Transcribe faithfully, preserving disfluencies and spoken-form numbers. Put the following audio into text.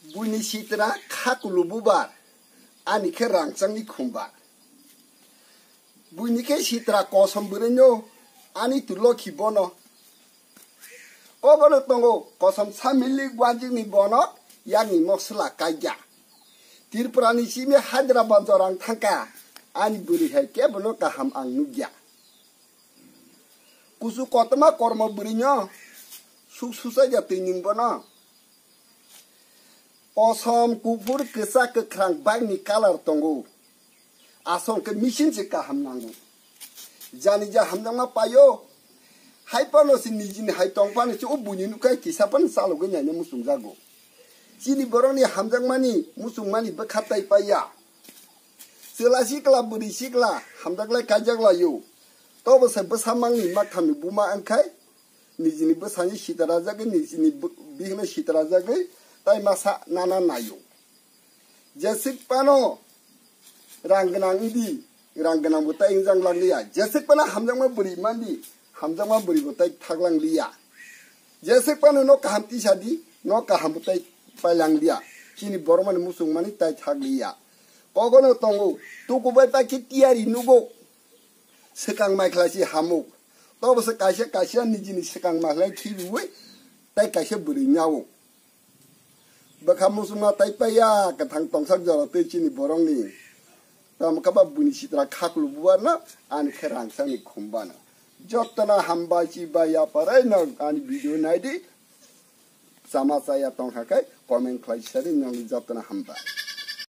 Buini sitra kha kulububar, ani khe rangchakni khumbar. Buini khe sitra kosom bwrwino, ani tu lokhi bono. Kobono tongo kosom samili gwajikni bono, yakni mosla kaiya. Tripurani simi Hyderabad jorang thangka, ani bwrwi hai kebono kaham ang nukya. Kusu kotorma kormo bwrwino suk suchaija twi nwng bono. Kosom, kuphur, kwchak, kwkhrang bagni colour tongo. Asol khe machine se kaham nango. Jani ja hamjakma paio. Hai phano se nijini hai tong phano se o buini nukhai kisa phano chalogwi naina muchungjago. Chini borokni hamjakmani muchungmani bwkha tai paiya. Chwla sikla, bwrwi sikla, hamjaklai kaijaklaio. Tobo se bwsa mangni makthamni buma wngkhai, nijini bwsani sitra rajagwi, nijini bw-, bihikno sitra rajagwi, tai masa nana naio. Jeswk phano rang gwnang wngdi, rang gwnang bo tai wngjak langliya. Jeswk phano hamjakma bwrwi mandi, hamjakma bwrwi bo tai thak langliya. Jeswk phano no kaham tisa di, no kaham bo tai pai langliya. Chini borok mani muchung mani tai thak liya. Kogono tongo, tuku bai pai khe tiyari nugo. Swkang mai khlai si hamuk. Tobo se kaisa kaisa nijini swkang mai khlai khibiwi, tai kaisa bwrwi nyawo. Bwkha muchungma tai paiya, kwthang tongsak jora twi chini borokni. Tamo khe ba buini sitra khaklu bubarno, ani khe rangchakni khumbano. Jotono hambai chibai yaparai no ani video naidi. Chama chaya tongkha khe comment khlai sadi, nongni jotono hambai.